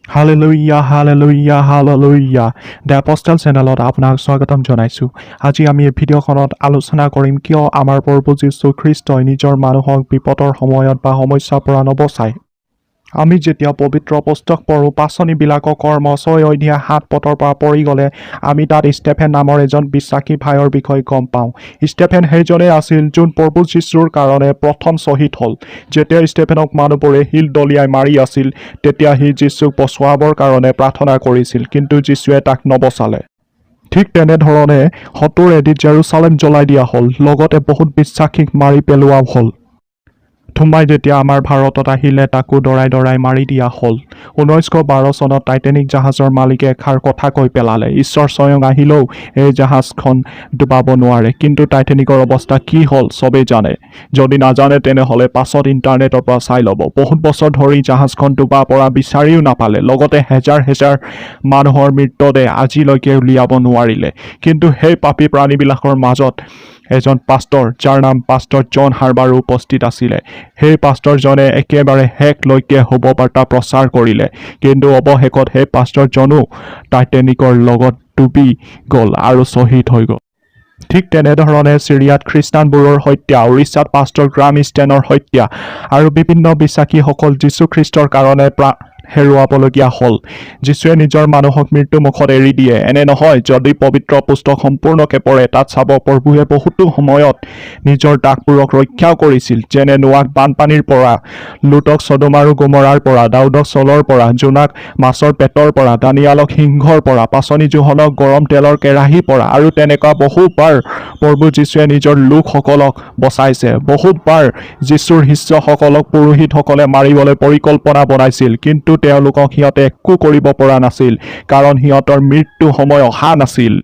Hallelujah, hallelujah, hallelujah. The apostle চেনেলত আপোনাক স্বাগতম জনাইছোঁ। আজি আমি এই ভিডিঅ'খনত আলোচনা কৰিম, কিয় আমাৰ প্ৰভু যীশু খ্ৰীষ্টই নিজৰ মানুহক বিপদৰ সময়ত বা সমস্যাৰ পৰা নবচায়। আমি যেতিয়া পবিত্ৰ পুস্তক পঢ়োঁ, পাঁচনিবিলাকৰ কৰ্ম 6 অধ্যায় 7 পদৰ পৰা পঢ়ি গ'লে আমি তাত ষ্টেফেন নামৰ এজন বিশ্বাসী ভাইৰ বিষয়ে গম পাওঁ। ষ্টেফেন সেইজনেই আছিল যোন প্ৰভু যীশুৰ কাৰণে প্ৰথম শ্বহীদ হ'ল। যেতিয়া ষ্টেফেনক মানুহবোৰে শিল দলিয়াই মাৰি আছিল, তেতিয়া সি যীশুক বচোৱাবৰ কাৰণে প্ৰাৰ্থনা কৰিছিল, কিন্তু যীশুৱে তাক নবচালে। ঠিক তেনেধৰণে 70 এডিত জেৰুচালেম জ্বলাই দিয়া হ'ল, লগতে বহুত বিশ্বাসীক মাৰি পেলোৱাও হ'ল। থোমাই যেতিয়া আমাৰ ভাৰতত আহিলে, তাকো দৰাই দৰাই মাৰি দিয়া হ'ল। 1912 চনত টাইটেনিক জাহাজৰ মালিকে এষাৰ কথা কৈ পেলালে, "ঈশ্বৰ স্বয়ং আহিলেও এই জাহাজখন ডুবাব নোৱাৰে।" কিন্তু টাইটেনিকৰ অৱস্থা কি হ'ল, চবেই জানে। যদি নাজানে, তেনেহ'লে পাছত ইণ্টাৰনেটৰ পৰা চাই ল'ব। বহুত বছৰ ধৰি জাহাজখন ডুবা পৰা বিচাৰিও নাপালে, লগতে হেজাৰ হেজাৰ মানুহৰ মৃতদেহ আজিলৈকে উলিয়াব নোৱাৰিলে। কিন্তু সেই পাপী প্ৰাণীবিলাকৰ মাজত এজন পাষ্টৰ, যাৰ নাম পাষ্টৰ জন হাৰ্বাৰো উপস্থিত আছিলে। সেই পাষ্টৰজনে একেবাৰে শেষলৈকে শুভবাৰ্তা প্ৰচাৰ কৰিলে। কিন্তু অৱশেষত সেই পাষ্টৰজনো টাইটেনিকৰ লগত ডুবি গ'ল আৰু শ্বহীদ হৈ গ'ল। ঠিক তেনেধৰণে চিৰিয়াত খ্ৰীষ্টানবোৰৰ হত্যা, উৰিষ্যাত পাষ্টৰ গ্ৰাম ষ্টেনৰ হত্যা আৰু বিভিন্ন বিশ্বাসীসকল যীশুখ্ৰীষ্টৰ কাৰণে প্ৰাণ হেৰুৱাবলগীয়া হ'ল। যীশুৱে নিজৰ মানুহক মৃত্যুমুখত এৰি দিয়ে, এনে নহয়। যদি পবিত্ৰ পুস্তক সম্পূৰ্ণকে পঢ়ে, তাত চাব প্ৰভুৱে বহুতো সময়ত নিজৰ দাসবোৰক ৰক্ষাও কৰিছিল। যেনে নোৱাক বানপানীৰ পৰা, লোটক চদোম আৰু গোমৰাৰ পৰা, দাউদক চলৰ পৰা, জোনাক মাছৰ পেটৰ পৰা, দানিয়ালক সিংহৰ পৰা, পাঁচনি যোহনক গৰম তেলৰ কেৰাহীৰ পৰা আৰু তেনেকুৱা বহুবাৰ প্ৰভু যীশুৱে নিজৰ লোকসকলক বচাইছে। বহুবাৰ যীশুৰ শিষ্যসকলক পুৰোহিতসকলে মাৰিবলৈ পৰিকল্পনা বনাইছিল, কিন্তু তেওঁলোকক সিহঁতে একো কৰিব পৰা নাছিল, কাৰণ সিহঁতৰ মৃত্যু সময় অহা নাছিল।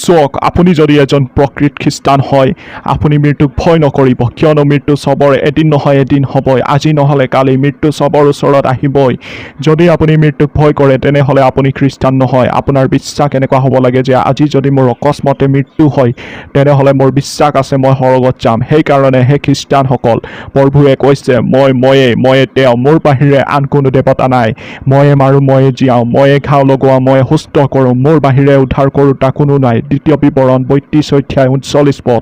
চাওক, আপুনি যদি এজন প্ৰকৃত খ্ৰীষ্টান হয়, আপুনি মৃত্যুক ভয় নকৰিব। কিয়নো মৃত্যু চবৰে এদিন নহয় এদিন হ'বই। আজি নহ'লে কালি মৃত্যু চবৰ ওচৰত আহিবই। যদি আপুনি মৃত্যুক ভয় কৰে, তেনেহ'লে আপুনি খ্ৰীষ্টান নহয়। আপোনাৰ বিশ্বাস এনেকুৱা হ'ব লাগে যে আজি যদি মোৰ অকস্মাতে মৃত্যু হয়, তেনেহ'লে মোৰ বিশ্বাস আছে, মই সৰগত যাম। সেইকাৰণে হে খ্ৰীষ্টানসকল, প্ৰভুৱে কৈছে, "মই ময়ে, ময়ে তেওঁ, মোৰ বাহিৰে আন কোনো দেৱতা নাই। ময়ে মাৰোঁ, ময়ে জীয়াওঁ, ময়ে ঘাও লগোৱাওঁ, ময়ে সুস্থ কৰোঁ, মোৰ বাহিৰে উদ্ধাৰ কৰোঁতা কোনো নাই।" দ্বিতীয় বিৱৰণ 32 অধ্যায় 39 পদ।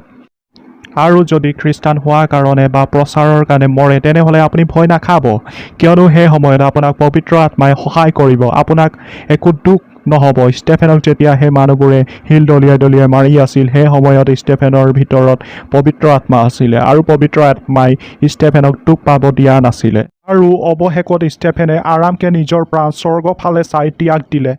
আৰু যদি খ্ৰীষ্টান হোৱাৰ কাৰণে বা প্ৰচাৰৰ কাৰণে মৰে, তেনেহ'লে আপুনি ভয় নাখাব। কিয়নো সেই সময়ত আপোনাক পবিত্ৰ আত্মাই সহায় কৰিব, আপোনাক একো দুখ নহ'ব। ষ্টেফেনক যেতিয়া সেই মানুহবোৰে শিল দলিয়াই দলিয়াই মাৰি আছিল, সেই সময়ত ষ্টেফেনৰ ভিতৰত পবিত্ৰ আত্মা আছিলে আৰু পবিত্ৰ আত্মাই ষ্টেফেনক দুখ পাব দিয়া নাছিলে। আৰু অৱশেষত ষ্টেফেনে আৰামকে নিজৰ প্ৰাণ স্বৰ্গ ফালে চাই ত্যাগ দিলে।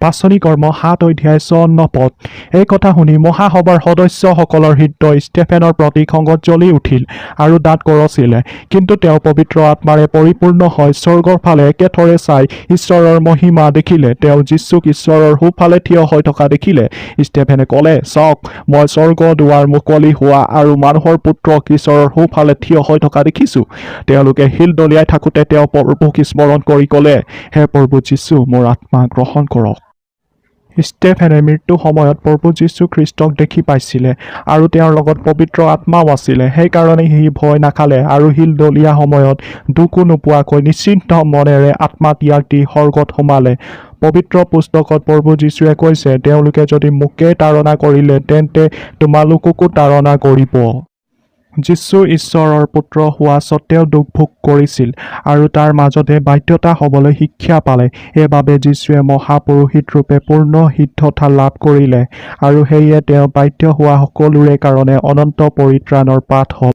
পাঁচনি কৰ্ম 7 অধ্যায় 54 পদ। এই কথা শুনি মহাসভাৰ সদস্যসকলৰ হৃদয় ষ্টেফেনৰ প্ৰতি খঙত জ্বলি উঠিল আৰু দাঁত কৰচিলে। কিন্তু তেওঁ পবিত্ৰ আত্মাৰে পৰিপূৰ্ণ হৈ স্বৰ্গৰ ফালে একেথৰে চাই ঈশ্বৰৰ মহিমা দেখিলে। তেওঁ যীশুক ঈশ্বৰৰ সোঁফালে থিয় হৈ থকা দেখিলে। ষ্টেফেনে ক'লে, "চাওক, মই স্বৰ্গ দুৱাৰ মুকলি হোৱা আৰু মানুহৰ পুত্ৰক ঈশ্বৰৰ সোঁফালে থিয় হৈ থকা দেখিছোঁ।" তেওঁলোকে শিল দলিয়াই থাকোঁতে তেওঁ প্ৰভুক স্মৰণ কৰি ক'লে, "হে প্ৰভু যীশু, মোৰ আত্মা গ্ৰহণ কৰক।" ষ্টেফেনে মৃত্যু সময়ত প্ৰভু যীশু খ্ৰীষ্টক দেখি পাইছিলে আৰু তেওঁৰ লগত পবিত্ৰ আত্মাও আছিলে। সেইকাৰণে সি ভয় নাখালে আৰু শিল দলিয়া সময়ত দুখো নোপোৱাকৈ নিশ্চিন্ত মনেৰে আত্মা ত্যাগ দি স্বৰ্গত সোমালে। পবিত্ৰ পুস্তকত প্ৰভু যীশুৱে কৈছে, "তেওঁলোকে যদি মোকেই তাড়না কৰিলে, তেন্তে তোমালোককো তাড়না কৰিব।" যীশু ঈশ্বৰৰ পুত্ৰ হোৱা স্বত্তেও দুখ ভোগ কৰিছিল আৰু তাৰ মাজতে বাধ্যতা হ'বলৈ শিক্ষা পালে। এইবাবে যীশুৱে মহাপুৰোহিত ৰূপে পূৰ্ণ সিদ্ধতা লাভ কৰিলে আৰু সেয়ে তেওঁ বাধ্য হোৱা সকলোৰে কাৰণে অনন্ত পৰিত্ৰাণৰ পাঠ হ'ল।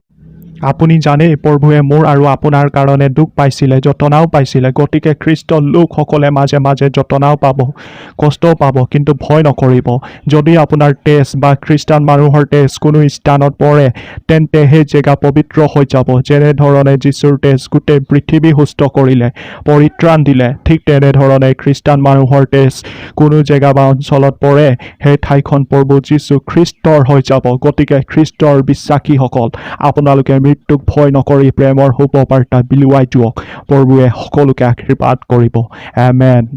আপুনি জানেই, প্ৰভুৱে মোৰ আৰু আপোনাৰ কাৰণে দুখ পাইছিলে, যতনাও পাইছিলে। গতিকে খ্ৰীষ্ট লোকসকলে মাজে মাজে যতনাও পাব, কষ্টও পাব, কিন্তু ভয় নকৰিব। যদি আপোনাৰ তেজ বা খ্ৰীষ্টান মানুহৰ তেজ কোনো স্থানত পৰে, তেন্তে সেই জেগা পবিত্ৰ হৈ যাব। যেনেধৰণে যীশুৰ তেজ গোটেই পৃথিৱী সুস্থ কৰিলে, পৰিত্ৰাণ দিলে, ঠিক তেনেধৰণে খ্ৰীষ্টান মানুহৰ তেজ কোনো জেগা বা অঞ্চলত পৰে, সেই ঠাইখন প্ৰভু যীশু খ্ৰীষ্টৰ হৈ যাব। গতিকে খ্ৰীষ্টৰ বিশ্বাসীসকল, আপোনালোকে মৃত্যুক ভয় নকৰি প্ৰেমৰ শুভবাৰ্তা বিলোৱাই দিয়ক। প্ৰভুৱে সকলোকে আশীৰ্বাদ কৰিব। এমেন।